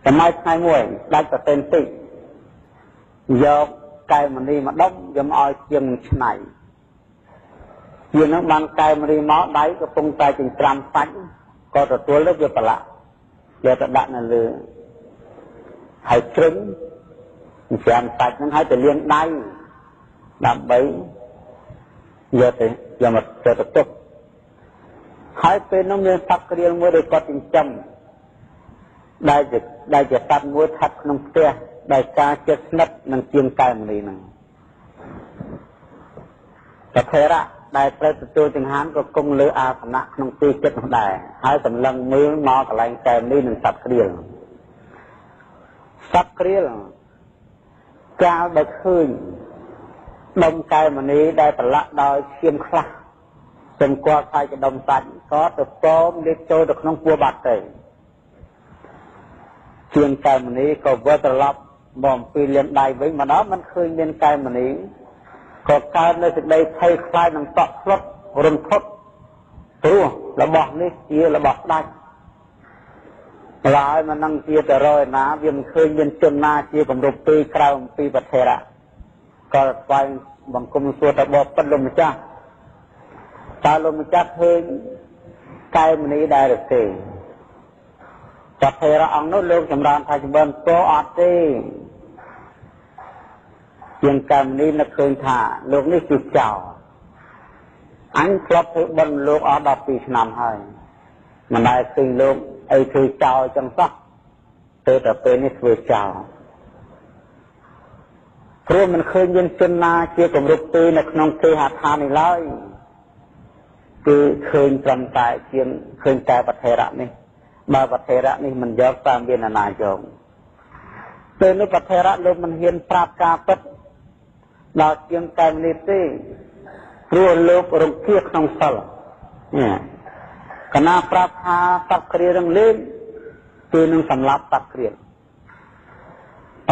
សម័យថ្ងៃមួយដាច់ប្រសិនតិចយកកែវមณีមកដុំយកឲ្យជាងឆ្នៃជាងនឹងបានកែវមณีមកដៃកំពុងតែចិញ្ច្រាំសាច់ក៏ទទួលទៅវាប្រឡាក់យកទៅដាក់នៅលើហើយជ្រុញចិញ្ច្រាំសាច់ហ្នឹងហើយទៅលាងដៃដើម្បីយកទៅយកមកទៅទុកហើយពេលនោះមានសត្វក្រៀលមួយដែលគាត់ចិញ្ចឹមដែលជាសត្វមួយស្ថិតក្នុងផ្ទះដោយការជិតស្និទ្ធនឹងជាងកែវមณีហ្នឹងប្រធរៈដែលត្រូវទទួលចង្ហាន់ក៏គង់លើអាសនៈក្នុងទីចិត្តនោះដែរហើយសម្លឹងមើលមកកន្លែងកែវមณีនិងសត្វក្រៀលសត្វក្រៀលកាលដែលឃើញដុំកែវមณีដែលប្រឡាក់ដោយឈាមខ្លះសម្គាល់ថាជាដុំសាច់ក៏ទៅពមលេបចូលទៅក្នុងពោះបាត់ទៅជាងកែវមณีក៏វិលត្រឡប់មកអំពីលាងដៃវិញមកដល់មិនឃើញមានកែវមณีក៏កើតនៅសេចក្តីភ័យខ្លាចនឹងតក់ស្លុតរន្ធត់ព្រោះរបស់នេះជារបស់ដាច់ឡើយមិននឹងជាទៅរយណាវាមិនឃើញមានជនណាជាគម្រប់ពីក្រៅអំពីប្រធរៈក៏ស្វែងបង្គំសួរទៅបបិទ្ធលោកម្ចាស់តើលោកម្ចាស់ឃើញកែវមณีដែរឬទេប្រធរៈអង្គនោះលោកចម្រើនថាចម្រើនពោអត់ទេជាងកែវមณีនឹកឃើញថាលោកនេះគឺចោរអញធ្លាប់ធ្វើបុណ្យលោកអស់12ឆ្នាំហើយមិនដែលឃើញលោកអីធ្វើចោលចឹងសោះទៅតែពេលនេះធ្វើចោលព្រោះមិនឃើញមានជនណាជាគម្រប់ទេនៅក្នុងគេហដ្ឋាននេះឡើយគឺឃើញត្រឹមតែជាងឃើញតែប្រធរៈនេះបើប្រធរៈនេះមិនយកតាមមានណាយកពេលនោះប្រធរៈលោកមិនហ៊ានប្រាប់ការពិតដល់ជាងកែវនេះទេព្រោះលោករង្គៀសក្នុងសិលនេះកណាប្រាប់ថាសត្វគ្រានឹងលេងគឺនឹងសម្លាប់សត្វគ្រាឥ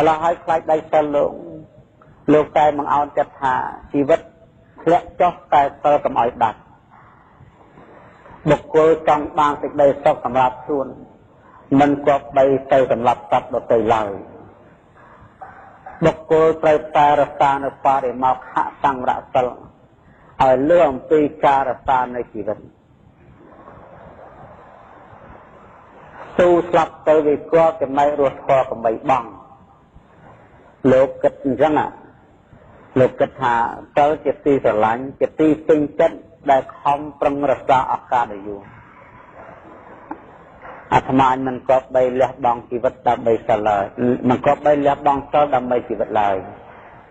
ឡូវហើយខ្លាចដៃសិលលោកលោកតែមកអោនចិត្តថាជីវិតធ្លាក់ចុះតែសិលកុំឲ្យដាច់បុគ្គលចង់បានសេចក្តីសុខសម្រាប់ខ្លួនមិនគប្បីទៅសម្លាប់សត្វដទៃឡើយបុគ្គលត្រូវតែរក្សានៅបរិមោក្ខសង្វរសិលឲ្យលើអំពីការរក្សានៅជីវិតស៊ូស្លាប់ទៅវាគល់ចំណែករស់ធម៌កុំបីបងលោកគិតអញ្ចឹងលោកគិតថាសិលជាទីស្រឡាញ់ជាទីពេញចិត្តដែលខំប្រឹងរក្សាឱកាសដ៏យូរអាត្មាមិនគប្បីលះបង់ជីវិតដើម្បីសិលឡើយមិនគប្បីលះបង់សិលដើម្បីជីវិតឡើយ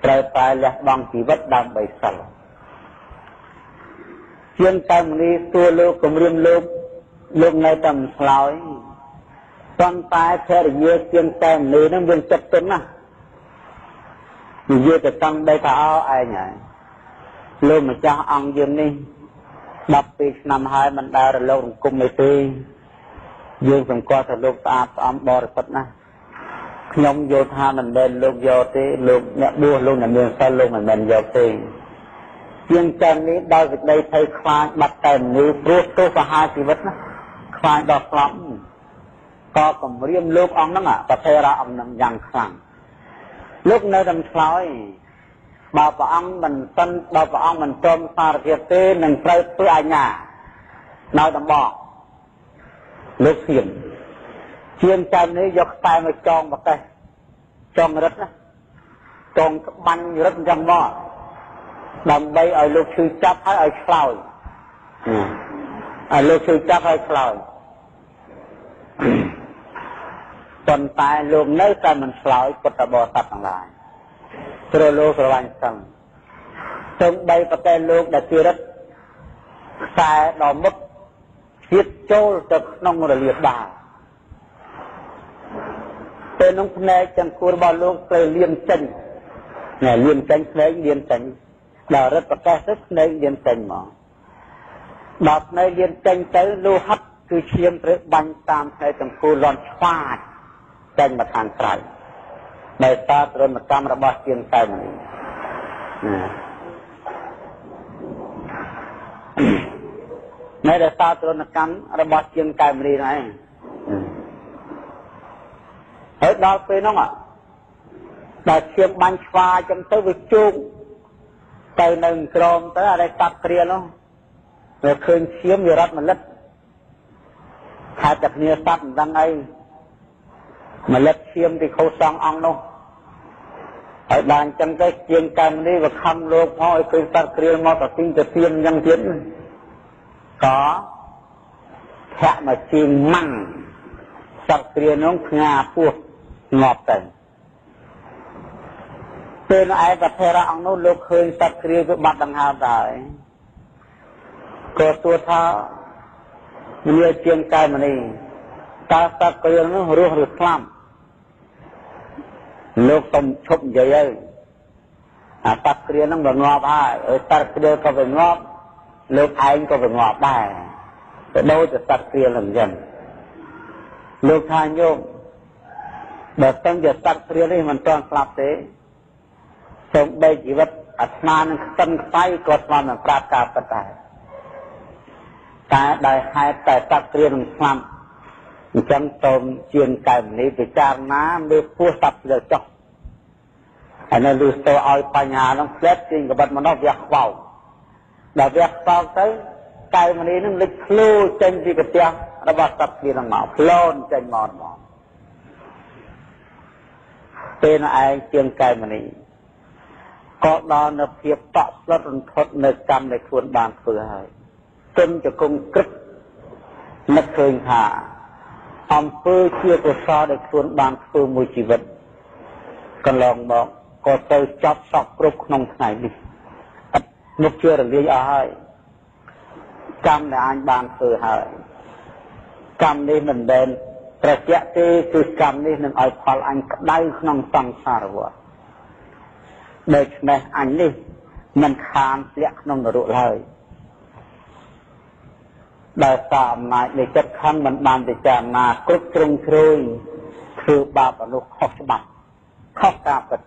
ត្រូវតែលះបង់ជីវិតដើម្បីសិលជាងកែវមณีសួរលោកគំរាមលោកលោកនៅតែមិនឆ្លើយប៉ុន្តែភរិយាជាងកែវមณีនឹងមានចិត្តទន់ណាស់និយាយទៅតាំងដីថាអោឯងហើយលោកម្ចាស់អង្គយើងនេះ12ឆ្នាំហើយមិនដែលរលោករង្គមអីទេយើងសម្គាល់ថាលោកស្អាតស្អំបរិសុទ្ធណាស់ខ្ញុំយល់ថាមិនមែនលោកយកទេលោកអ្នកបួសលោកអ្នកមានសិលលោកមិនមែនយកទេជាងកែវនេះដោយសេចក្តីភ័យខ្លាចបាត់កែវនេះព្រោះទោសប្រហារជីវិតណាខ្លាចដល់ស្លាប់ក៏គំរាមលោកអង្គហ្នឹងប្រធរៈអង្គហ្នឹងយ៉ាងខ្លាំងលោកនៅតែឆ្លើយបើព្រះអង្គមិនសិនបើព្រះអង្គមិនព្រមសារភាពទេនឹងត្រូវធ្វើអាជ្ញានៅដំបកលោកសៀមជាងចាំនេះយកខ្សែមកចងប្រកេះចងរឹតណាចងក្បាញ់រឹតអញ្ចឹងមកដើម្បីឲ្យលោកឈឺចាប់ហើយឲ្យឆ្លើយឲ្យលោកឈឺចាប់ហើយឆ្លើយប៉ុន្តែលោកនៅតែមិនឆ្លើយពុទ្ធបរិស័ទទាំងឡាយព្រោះលោកស្រឡាញ់សឹងសូម្បីប្រទេសលោកដែលជារិទ្ធខ្សែដល់មុខជាតិចូលទៅក្នុងរលាបាពេលនោះភ្នែកចង្គួររបស់លោកត្រូវលៀនចេញណែលៀនចេញភ្នែកលៀនចេញដល់រិទ្ធប្រកេះទៅភ្នែកលៀនចេញមកដល់ភ្នែកលៀនចេញទៅលោហិតគឺឈាមត្រូវបាញ់តាមភ្នែកចង្គួរលន់ឆ្វាចចេញមកខាងក្រៅដោយសារទរណកម្មរបស់ជាងកែវមณีនៅដោយសារទរណកម្មរបស់ជាងកែវមณีហ្នឹងឯង ហើយដល់ពេលហ្នឹងដែលឈាមបាញ់ឆ្វាចឹងទៅវាជោគទៅនៅក្រោមទៅអរិយសត្វគ្រានោះវាឃើញឈាមវារត់មកលិតខែតែគ្នាសត្វមិនដឹងអីមកលិតឈាមពីខោសងអង្គនោះហើយបានចឹងទៅជាងកម្មនេះវាខំលោកផងឲ្យឃើញសត្វគ្រាមកទៅទីទៅទៀមចឹងទៀតក៏ធាក់មកជាងម៉ាំងសត្វគ្រានោះផ្ងាពោះងាប់ទៅពេលឯប្រធរៈអង្គនោះលោកឃើញសត្វគ្រាវាបាត់ដង្ហើមទៅហើយក៏សួរថាមនាជាងកែមនីតើសត្វគ្រានោះរស់ឬស្លាប់លោកសុំឈប់និយាយហើយអាសត្វគ្រាហ្នឹងវាងាប់ហើយអើសត្វគ្រាក៏វាងាប់លោកឯងក៏វាងាប់ដែរទៅដូចតែសត្វគ្រាហ្នឹងអញ្ចឹងលោកថាញោមបើសិនជាសត្វគ្រានេះមិនទាន់ស្លាប់ទេសូម្បីជីវិតអាត្មានឹងខ្ទឹមខ្សៃក៏ស្មាននឹងប្រាប់ការពិតដែរតែដោយហេតុតែសត្វគ្រានឹងស្លាប់អញ្ចឹងសូមជាងកែមនីពិចារណាមើលពោះសត្វគ្រាចុះហើយនៅលឺស្ទឲ្យបញ្ហានឹងផ្លែតជាងកបិតមនុស្សវាខ្វោកដល់វាខ្វោកទៅកែមនីនឹងលេចធ្លូចេញពីកាទះរបស់សត្វគ្រានឹងមកផ្លូនចេញមកហ្មងពេលនោះឯងជាងកែមនីក៏ដល់នៅភាពតក់ស្លុតរន្ធត់នៅកម្មដែលខ្លួនបានធ្វើហើយទុនជង្គង់ក្រឹបនឹកឃើញថាអំពើជាកុសលដែលខ្លួនបានធ្វើមួយជីវិតកន្លងមកក៏ទៅចប់សក់គ្រប់ក្នុងថ្ងៃនេះអត់មុខជារលាយអស់ហើយកម្មដែលអញបានធ្វើហើយកម្មនេះមិនមែនត្រជាក់ទេគឺកម្មនេះនឹងឲ្យផលអញក្តៅក្នុងសង្សារវដ្តដូច្នេះអញនេះមិនខានធ្លាក់ក្នុងនរកឡើយដោយសារអំណាចនៃចិត្តខឹងមិនបានពិចារណាគ្រប់ជ្រុងជ្រោយធ្វើបាបមនុស្សខុសច្បាប់ខុសការពិត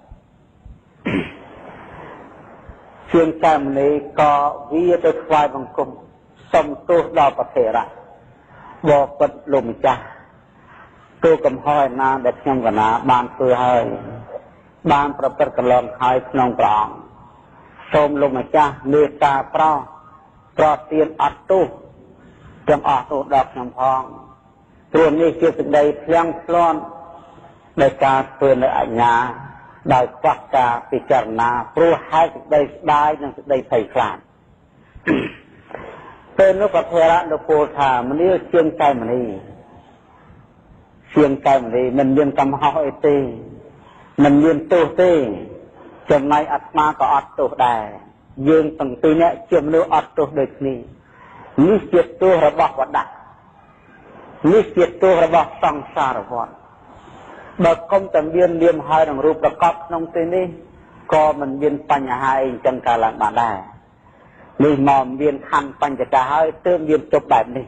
ជាងកែមនីក៏វាទៅថ្វាយបង្គំសុំទោសដល់ប្រធរៈបបិទ្ធលោកម្ចាស់ទូកំហុសឯណាដែលខ្ញុំកណាបានធ្វើហើយបានប្រព្រឹត្តកន្លងហើយក្នុងព្រះអង្គសូមលោកម្ចាស់មេត្តាប្រោសប្រទានអត់ទោសទាំងអស់ទោសដល់ខ្ញុំផងព្រោះនេះជាសេចក្តីភ្លៀងភ្លាន់ដោយការធ្វើនៅអញ្ញាដោយខ្វះការពិចារណាព្រោះហេតុសេចក្តីស្ដាយនិងសេចក្តីភ័យខ្លាចពេលនោះប្រធរៈលោកពោលថាមនាលជាងកែមនីជាងកែមនីមិនមានកំហុសអីទេមិនមានទោសទេចំណែកអាត្មាក៏អត់ទោសដែរយើងទាំងពីរនាក់ជាមនុស្សអត់ទោសដូចគ្នានេះជាទោសរបស់វត្តៈនេះជាទោសរបស់សង្សារវដ្តបើកុំតែមាននាមហើយនឹងរូបប្រកបក្នុងទីនេះក៏មិនមានបញ្ហាអីចឹងកើតឡើងបានដែរនេះមកមានខណ្ឌបញ្ចកាហើយទើបមានទប់បែបនេះ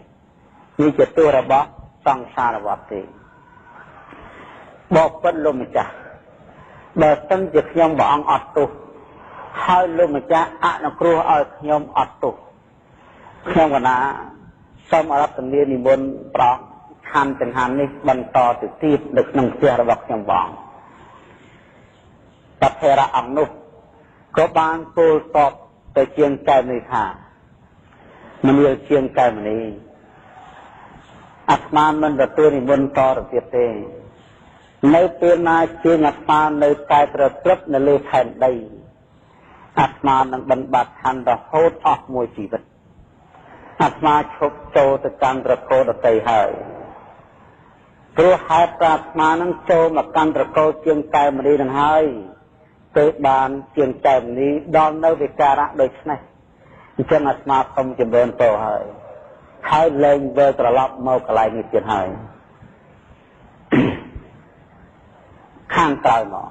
នេះជាទោសរបស់សង្សារវដ្តទេបបិទ្ធលោកម្ចាស់បើសិនជាខ្ញុំព្រះអង្គអត់ទោសហើយលោកម្ចាស់អនុគ្រោះឲ្យខ្ញុំអត់ទោសខ្ញុំកណាសូមអរតនានិមន្តប្រងខណ្ឌចង្ហាន់នេះបន្តទៅទៀតនៅក្នុងផ្ទះរបស់ខ្ញុំបងប្រធរៈអង្គនោះក៏បានពោលតបទៅជាងកែមនីថាមនាលជាងកែមនីអាត្មាមិនទទួលនិមន្តតទៅទៀតទេនៅពេលណាជាងអាត្មានៅតែប្រព្រឹត្តនៅលើផែនដីអាត្មានឹងបិណ្ឌបាតខណ្ឌរហូតអស់មួយជីវិតអាត្មាឈប់ចូលទៅកាន់ត្រកូលដតីហើយព្រោះហេតុអាត្មានឹងចូលមកកាន់ត្រកូលជាងកែមនីនឹងហើយទៅបានជាងកែមនីដល់នៅវិការៈដូចនេះអញ្ចឹងអាត្មាសូមចម្រើនពរហើយហើយលែងវិលត្រឡប់មកកន្លែងនេះទៀតហើយខាងក្រោយមក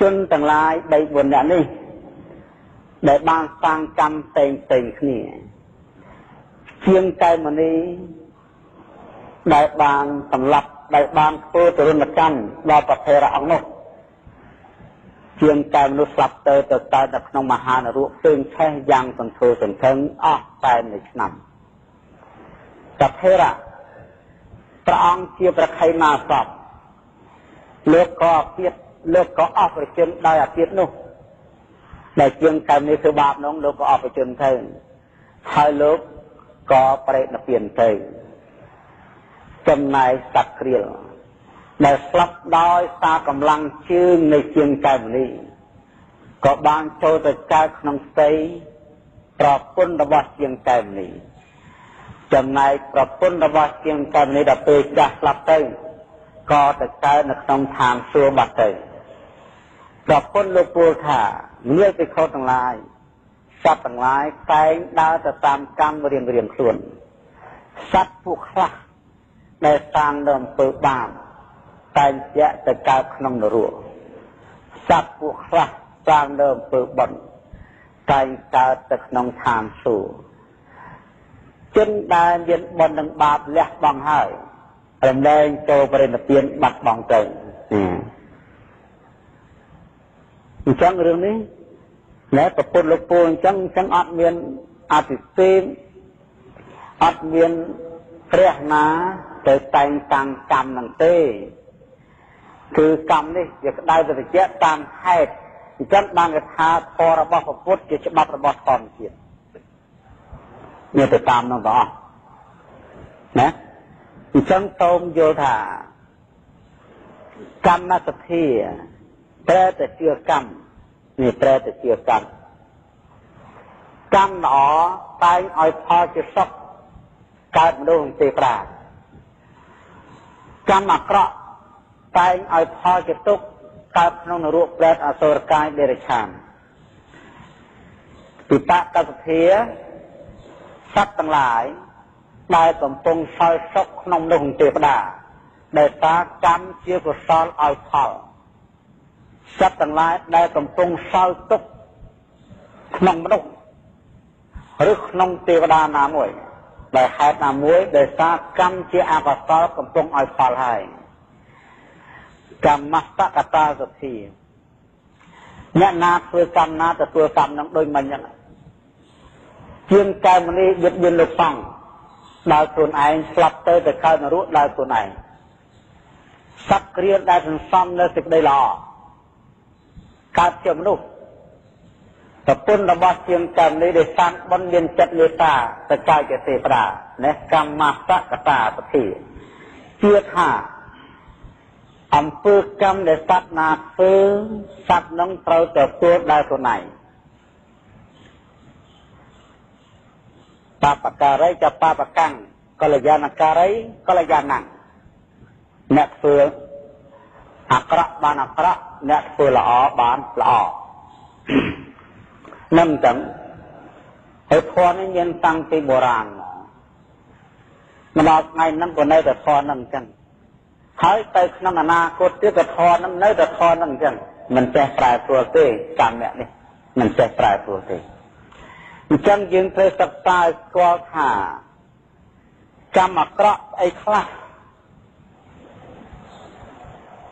ជនទាំងឡាយ3 4នាក់នេះដែលបានសាងកម្មផ្សេងផ្សេងគ្នាជាងកែមនីដែលបានសម្លាប់ដែលបានធ្វើទរណកម្មដល់ប្រធរៈអង្គនោះជាងកែមនុស្សស្លាប់ទៅទៅកើតនៅក្នុងមហានរកផ្សេងឆេះយ៉ាងសន្ធោសន្ធឹងអស់តែមួយឆ្នាំប្រធរៈព្រះអង្គជាប្រខៃមាសព លោកក៏អាពាធលោកក៏អស់ប្រជជនដោយអាពាធនោះដែលជាងកែមនេះធ្វើបាបនោះលោកក៏អស់ប្រជជនទៅហើយលោកក៏ប្រេតនិព្វានទៅចំណែកសត្វក្រៀលដែលស្លាប់ដោយសារកម្លាំងជើងនៃជាងកែមនេះក៏បានចូលទៅកើតក្នុងផ្ទៃប្រពន្ធរបស់ជាងកែមនេះចំណែកប្រពន្ធរបស់ជាងកែមនេះដល់ពេលចាស់ស្លាប់ទៅក៏ទៅកើតនៅក្នុងឋានសួគ៌បាត់ទៅប្រពន្ធលោកពោលថានាងភិក្ខុទាំងឡាយសត្វទាំងឡាយតែងដើរទៅតាមកម្មរៀងរៀងខ្លួនសត្វពួកខ្លះដែលសាងនៅអំពើបាបតែងជាក់ទៅកើតក្នុងនរកសត្វពួកខ្លះសាងនៅអំពើបុណ្យតែងកើតទៅក្នុងឋានសួគ៌ជនដែលមានបុណ្យនិងបាបលះបង់ហើយរំលែងចូលបរិនិព្វានបាត់បង់ទៅអញ្ចឹងរឿងនេះណែប្រពន្ធលោកពូអញ្ចឹងអត់មានអតិសេមអត់មានព្រះណាទៅតែងតាំងកម្មនឹងទេគឺកម្មនេះវាក្តៅទៅជាតាមហេតុអញ្ចឹងបានគេថាធម៌របស់ព្រះពុទ្ធជាច្បាប់របស់ធម្មជាតិមានទៅតាមនោះបងណាអញ្ចឹងសូមយល់ថាកម្មសទ្ធាប្រែតែជាកម្មនេះប្រែតែជាកម្មកម្មល្អតែងឲ្យផលជាសុខកើតមនុស្សទេប្រាកម្មអាក្រក់តែងឲ្យផលជាទុក្ខកើតក្នុងនរកប្រេតអសុរកាយដេរឆានពិបាកសទ្ធាសត្វទាំងឡាយដែលកំពុងសោយសុខក្នុងនោះទេវតាដែលតាកម្មជាកុសលឲ្យផលសត្វទាំងឡាយដែលកំពុងសោយទុក្ខក្នុងមនុស្សឬក្នុងទេវតាណាមួយដែលហេតុណាមួយដែលសារកម្មជាអកុសលកំពុងឲ្យផលហើយកម្មសកតាសទ្ធាអ្នកណាធ្វើកម្មណាទទួលកម្មនឹងដូចមិញហ្នឹងជាងកែមនីបៀតបៀនលោកសង្ឃដល់ខ្លួនឯងស្លាប់ទៅទៅកើតនរកដល់ខ្លួនឯងសត្វគ្រាដែលសន្សំនៅសេចក្តីល្អកើតជាមនុស្សប្រពន្ធរបស់ជាងកែមនីដែលសាងបុណ្យមានចិត្តមេត្តាទៅកើតជាទេវតានេះកម្មសកតាសទ្ធាជឿថាអំពើកម្មដែលសត្វណាធ្វើសត្វនឹងត្រូវទទួលដល់ខ្លួនឯងបាបការីចបាបកាំងកល្យាណការីកល្យាណੰអ្នកធ្វើអាក្រក់បានអាក្រក់អ្នកធ្វើល្អបានល្អនឹងចឹងហើយធម៌នេះមានតាំងពីបុរាណមកដល់ថ្ងៃហ្នឹងក៏នៅតែធម៌ហ្នឹងចឹងហើយទៅក្នុងអនាគតទៀតក៏ធម៌ហ្នឹងនៅតែធម៌ហ្នឹងចឹងមិនចេះប្រែប្រួលទេកម្មអ្នកនេះមិនចេះប្រែប្រួលទេអញ្ចឹងយើងត្រូវសិក្សាឲ្យស្គាល់ថាកម្មអាក្រក់ស្អីខ្លះ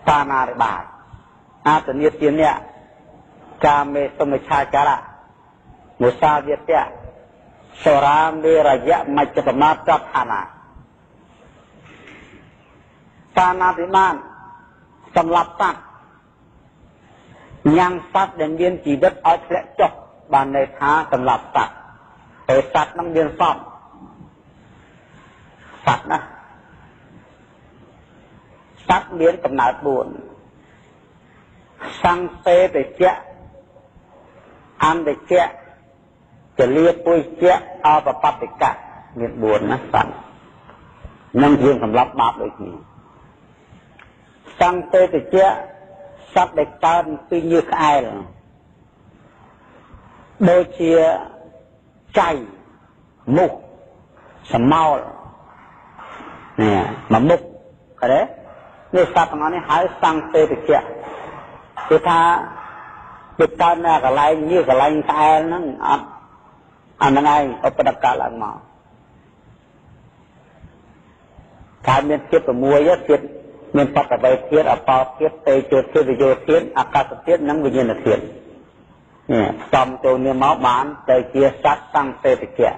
បាណារិបាតអាទនិទានៈកាមេសមិច្ឆាចារៈមុសាវាទៈសរាមេរយៈមជ្ឈបមាតឋានាបាណារិបាតសម្រាប់សត្វញ៉ាំងសត្វដែលមានជីវិតឲ្យធ្លាក់ចុះបានន័យថាសម្រាប់សត្វហើយសត្វនឹងមានសពសត្វណាសត្វមានកំណើត4សង្សេតជៈអន្តជៈចលាពុយៈអបបតិកៈមាន4ណាសត្វនឹងយើងសម្រាប់បាបដូចគ្នាសង្សេតជៈសត្វដែលកើតពីញើសក្អែលដូចជាចៃមូសសមោលនេះមួយមុខឃើញទេនេះសត្វទាំងអស់នេះហៅសង្សេតជៈគឺថាវាកើតនៅកន្លែងញើសកន្លែងក្អែលហ្នឹងអត់អាហ្នឹងឯងឧបដកៈឡើងមកកាលមានធាតុ6ធាតុមានបតវេធាតុអបោធាតុតេជោធាតុវិយោធាតុអាកាសធាតុនិងវិញ្ញាណធាតុនេះផ្សំចូលនេះមកបានទៅជាសត្វសង្សេតជៈ